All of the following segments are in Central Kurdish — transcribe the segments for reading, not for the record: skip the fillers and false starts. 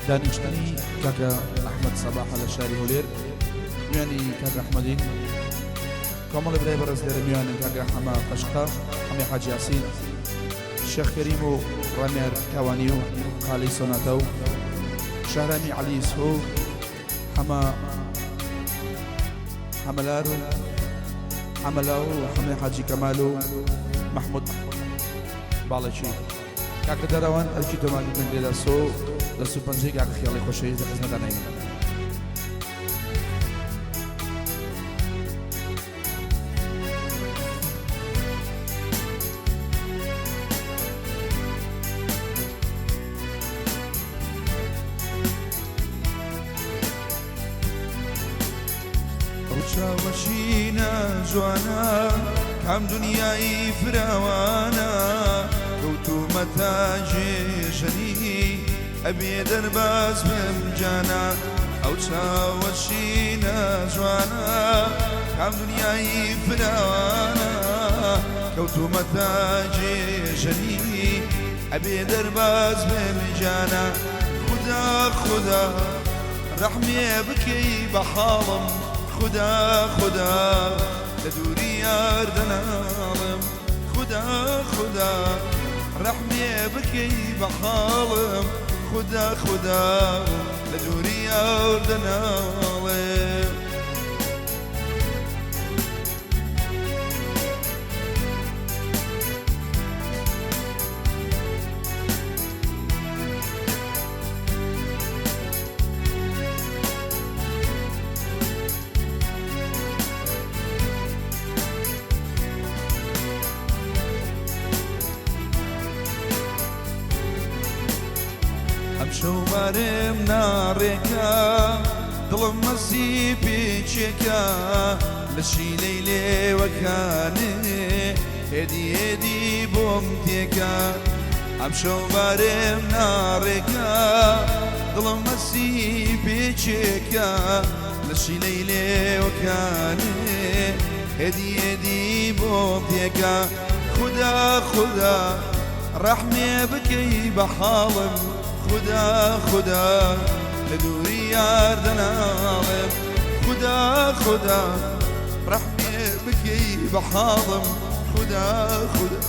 دانیشتنی کاکە ئەحمەد سەباحە لە شاری هەولێر. میوانی کاک ئەحمەدین. کۆمەڵی برای بەڕێز لێرە میوانن، کاکە حەمە قەشقە، حەمەی حاجی یاسین، شێخ کەریم و ڕامیار کاوانی و قالی سۆناتە و شەهرامی عەلی یوسف و حەمە حەمەلار و حەمەلا و حەمەی حاجی کەمال و مەحمود باڵێکی. کاکە دەرەوان ئەرکی تۆمارکردن لێدا سۆ دەست و پەنجەی کاکە خێڵی خۆشەویست لە خزمەتان ناین. ئەو چاوەشینە جوانە کام دنیای فراوانە کەوتومەتە جێژەنی ئەبێ دەرباز بم جانا. ئەو چاوەشینە جوانە کام دنیای فراوانە کەوتومەتە جێژەنی ئەبێ دەرباز بم جانا. خودا خودا ڕەحمێ بکەی بە حاڵم، خودا خودا لە دووری یار دەناڵم. خودا خودا ڕەحمێ بکەی بە حاڵم، خودا خودا لە دووری یار دەناڵم. ئەمشەو بارێم ناڕێکە، دڵم مەسی پێچێکە، لە شیلەی لێوەکانێ هێدی هێدی بۆم تێکە. ئەمشەو بارێم ناڕێکە، دڵم مەسی پێچێکە، لە شیلەی لێوەکانێ هێدی هێدی بۆم تێکە. خودا خودا ڕەحمێ بکەی بە حاڵم، خودا خودا لە دووری یار دەناڵم. خودا خودا ڕەحمێ بکەی بە حاڵم، خودا خودا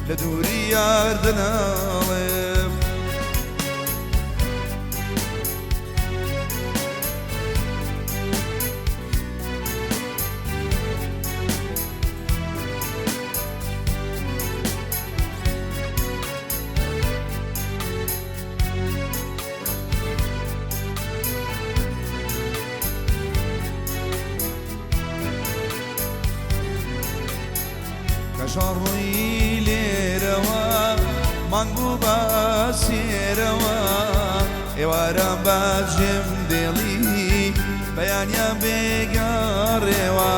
لە دووری یار دەناڵم. کەژاڵ ڕووی لێرەوە، مانگ بوو بە سێرەوە، ئێواران باجێم دێڵی، بەیانیان بێگەڕێوە.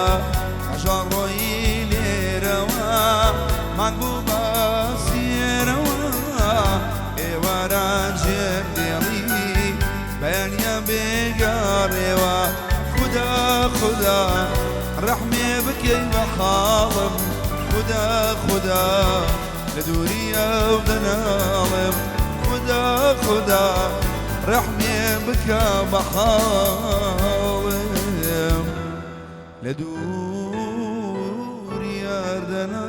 کەژاڵ ڕۆیی لێرەوە، مانگ بوو بە سێرەوە، ئێواران جێم دێڵی، بەیانیان بێگەڕێوە. خودا خودا ڕەحمێ بکەی بە حاڵم، خودا خودا لە دووری ئەو دەناڵم. خودا خودا ڕەحمێ بکە بە حاڵم، لە دووری یار دەناڵم.